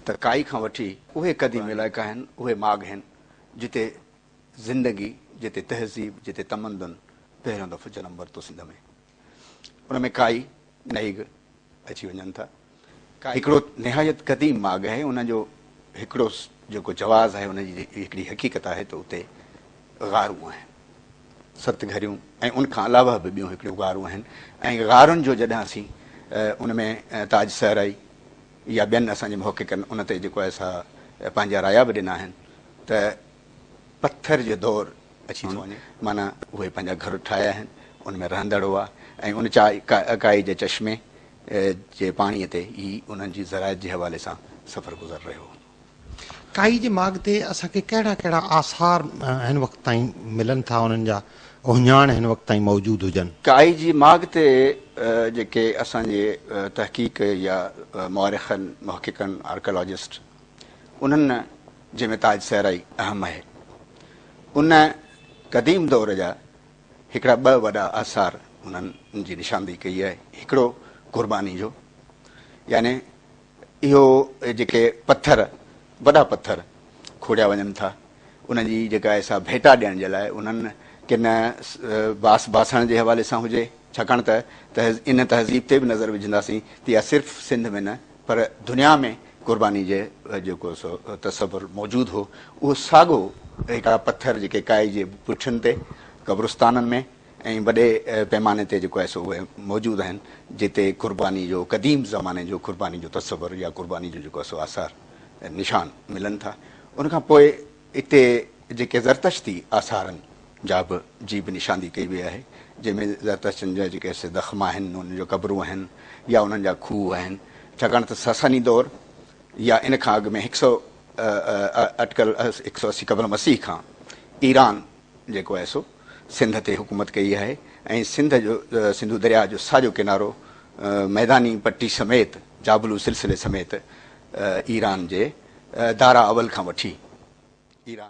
ته ڪائي کان وٺي اهي قديم علائقا آهن، اهي ماڳ آهن، جتي زندگي، جتي تهذيب، جتي تمدن پهريون دفعو جنم ورتو سنڌ ۾. ان ۾ ڪائي، نئيگ اچي وڃن ٿا. هڪڙو نهايت قديم ماڳ آهي، ان جو هڪڙو جيڪو جواز آهي، ان جي هڪڙي حقيقت آهي ته اتي غارون آهن، ست گهريون ۽ ان کان علاوه به ٻيون هڪڙيون غارون آهن ۽ غارن جو جڏهن اسين ان ۾ تاج صحرائي يا ٻين اسان جي محققن ان تي جيڪو آهي سا پنهنجا رايا به ڏنا آهن ته پٿر جو دور اچي ٿو وڃي معنيٰ اهي پنهنجا گهر ٺاهيا آهن ان ۾ رهندڙ هئا ۽ ان ڪائي جي چشمي جي پاڻي تي ئي انهن جي زراعت جي حوالي سان سفر گذر رهيو هوندو. ڪائي جي ماڳ تي اسان کي ڪهڙا ڪهڙا آثار هن وقت تائين ملن ٿا انهن جا اهڃاڻ هن وقت تائين موجود هجن؟ ڪائي جي ماڳ تي جيڪي اسان جي تحقيق يا مؤرخن، محققن، آرڪيالاجسٽ انهن جنهن ۾ تاج صحرائي اهم آهي ان قديم دور جا هڪڙا ٻه وڏا آثار انهن جي نشاندهي ڪئي آهي هڪڙو قرباني جو يعني اهو جيڪي پٿر وڏا پٿر کوڙيا وڃن ٿا انهن جي جيڪا آهي سا ڀيٽا ڏيڻ جي لاء انهن ڪن باس باسڻ جي حوالي سان هجي ڇاڪاڻ ته ان تهذيب تي به نظر وجهنداسين ته اها صرف سنڌ ۾ نه پر دنيا ۾ قرباني جي جيڪو سو تصور موجود هو اهو ساڳو هڪڙا پٿر جيڪي ڪائي جي پٺين تي قبرستانن ۾ ۽ وڏي پيماني تي جيڪو آهي سو اهي موجود آهن جتي قرباني جو قديم زماني جو قرباني جو تصور يا قرباني جو جيڪو آهي سو آثار نشان ملن ٿا. ان کان پوء اتي جيڪي زرتشتي آثارن جا به جي به نشاندهي ڪئي وئي آهي جنهن ۾ زرتشتين جا جيڪي سي دخم آهن انهن جو قبرون آهن يا انهن جا کوهه آهن ڇاڪاڻ ته ساساني دور يا ان کان اڳ ۾ هڪ سو اٽڪل هڪ سو 80 قبل مسيح کان ايران جيڪو آهي سو سنڌ تي حڪومت ڪئي آهي ۽ سنڌ جو سنڌو درياء جو ساڄو ڪنارو ميداني پٽي سميت جابلو سلسلي سميت ايران جي دارا اول کان وٺي